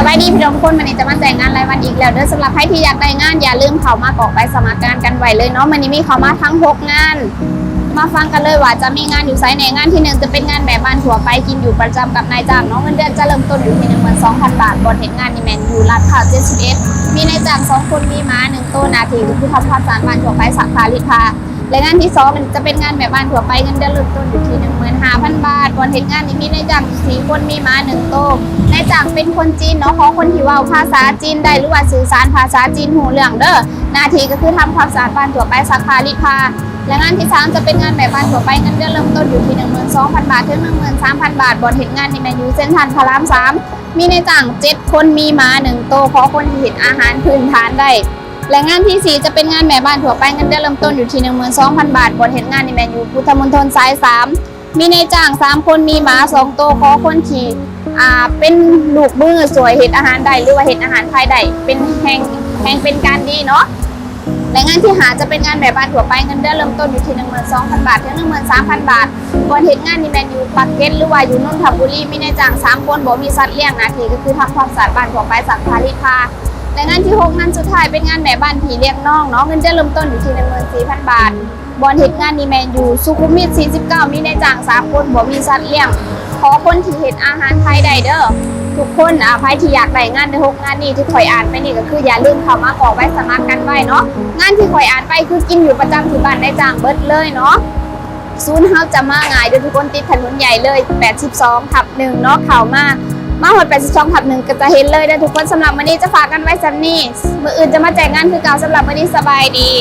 ສະບາຍດີພີ່ນ້ອງທຸກຄົນ, ມື້ນີ້ຈະມາແຈ້ງງານລາຍວັນອີກແລ້ວເດີ. ສຳລັບໃຜທີ່ຢາກໄດ້ງານ ຢ່າລືມເຂົ້າມາກອກໃບສະໝັກງານກັນໄວ້ເລີຍເນາະ. ມື້ນີ້ມີເຂົ້າມາທັງຫົກງານ. ມາຟັງກັນເລີຍວ່າຈະມີງານຢູ່ໃສແດ່. ງານທີໜຶ່ງຈະເປັນງານແມ່ບ້ານທົ່ວໄປ ກິນຢູ່ປະຈຳກັບນາຍຈ້າງເນາະ. ເງິນເດືອນຈະເລີ່ມຕົ້ນຢູ່ທີ່ໜຶ່ງໝື່ນສອງພັນບາດ. ບ່ອນເຮັດງານນີ້ແມ່ນຢູ່ລາດພຮ້າວເຈັດສິບເອັດ. ມີນາຍຈ້າງສອງຄົນ, ມີໝາໜຶ່ງໂຕ. ໜ້າທີ່ກໍຄືທຳຄວາມສະອາດບ້ານທົ່ວໄປ, ຊັກຜ້າ, ລີດຜ້າ. ແລະ ງານທີສອງຈະເປັນງານແມ່ບ້ານທົ່ວໄປ, ເງິນເດືອນເລີ່ມຕົ້ນຢູ່ທີ່ໜຶ່ງໝື່ນຫ້າພັນບາດ. ບ່ອນເຮັດງານນີ້ມີນາຍຈ້າງຢູ່ສີ່ຄົນ, ມີໝາໜຶ່ງໂຕ. ນາຍຈ້າງເປັນຄົນຈີນເນາະ, ຂໍຄົນທີ່ເວົ້າພາສາຈີນໄດ້ ຫຼືວ່າສື່ສານພາສາຈີນຮູ້ເລື່ອງເດີ. ໜ້າທີ່ກໍຄືທຳຄວາມສະອາດບ້ານທົ່ວໄປ, ຊັກຜ້າ, ລີດຜ້າ. ແລະ ງານທີສາມຈະເປັນງານແມ່ບ້ານທົ່ວໄປ, ເງິນເດືອນເລີ່ມຕົ້ນຢູ່ທີ່ໜຶ່ງໝື່ນສອງພັນບາດ ເຖິງໜຶ່ງໝື່ນສາມພັນບາດ. ບ່ອນເຮັດງານນີ້ແມ່ນຢູ່ເຊັນທຣັນພະລາມສາມ. ມີນາຍຈ້າງເຈັດຄົນ, ມີໝາໜຶ່ງໂຕ. ຂໍຄົນທີ່ເຮັດອາຫານພື້ນຖານໄດ້. ແລະ ງານທີສີ່ຈະເປັນງານແມ່ບ້ານທົ່ວໄປ, ເງິນເດືອນເລີ່ມຕົ້ນຢູ່ທີ່ໜຶ່ງໝື່ນສອງພັນບາດ. ບ່ອນເຮັດງານນີ້ແມ່ນຢູ່ພຸດທະມົນທົນສາຍສາມ. ມີນາຍຈ້າງສາມຄົນ, ມີໝາສອງໂຕ. ຂໍຄົນທີ່ ອ່າ ເປັນລູກມືຊ່ວຍເຮັດອາຫານໄດ້ ຫຼືວ່າເຮັດອາຫານຂາຍໄດ້ ເປັນແຮງ ແຮງເປັນການດີເນາະ. ແລະ ງານທີຫ້າຈະເປັນງານແມ່ບ້ານທົ່ວໄປ, ເງິນເດືອນເລີ່ມຕົ້ນຢູ່ທີ່ໜຶ່ງໝື່ນສອງພັນບາດ ເຖິງໜຶ່ງໝື່ນສາມພັນບາດ. ບ່ອນເຮັດງານນີ້ແມ່ນຢູ່ປາກເກຣັດ ຫຼືວ່າຢູ່ນົນທະບູລີ. ມີນາຍຈ້າງສາມຄົນ, ບໍ່ມີສັດລ້ຽງ. ໜ້າທີ່ກໍຄືທຳຄວາມສະອາດບ້ານທົ່ວໄປ, ຊັກຜ້າ, ລີດຜ້າ. ແລະ ງານທີຫົກ ງານສຸດທ້າຍເປັນງານແມ່ບ້ານພີ່ລ້ຽງນ້ອງເນາະ, ເງິນເດືອນເລີ່ມຕົ້ນຢູ່ທີ່ໜຶ່ງໝື່ນສີ່ພັນບາດ. ບ່ອນເຮັດງານນີ້ແມ່ນຢູ່ສຸຂຸມວິດສີ່ສິບເກົ້າ. ມີນາຍຈ້າງສາມຄົນ, ບໍ່ມີສັດລ້ຽງ. ຂໍຄົນທີ່ເຮັດອາຫານໄທໄດ້ເດີທຸກຄົນ. ອາ ໃຜທີ່ຢາກໄດ້ງານໃນຫົກງານນີ້ທີ່ຂ້ອຍອ່ານໄປນີ້ ກໍຄືຢ່າລືມເຂົ້າມາກອກໃບສະໝັກກັນໄວ້ເນາະ. ງານທີ່ຂ້ອຍອ່ານໄປຄືກິນຢູ່ປະຈຳທີ່ບ້ານນາຍຈ້າງເບິດເລີຍເນາະ. ສູນເຮົາຈະມາງ່າຍເດີທຸກຄົນ, ຕິດຖະໜົນໃຫຍ່ເລີຍ ແປດສິບສອງທັບໜຶ່ງເນາະ. ເຂົ້າມາ ມາຮອດ ແປດສິບສອງທັບໜຶ່ງ ກໍຈະເຫັນເລີຍເດີທຸກຄົນ. ສຳລັບມື້ນີ້ຈະຝາກກັນໄວ້ສ່ຳນີ້, ມື້ອື່ນຈະມາແຈ້ງງານຄືເກົ່າ. ສຳລັບມື້ນີ້ສະບາຍດີ.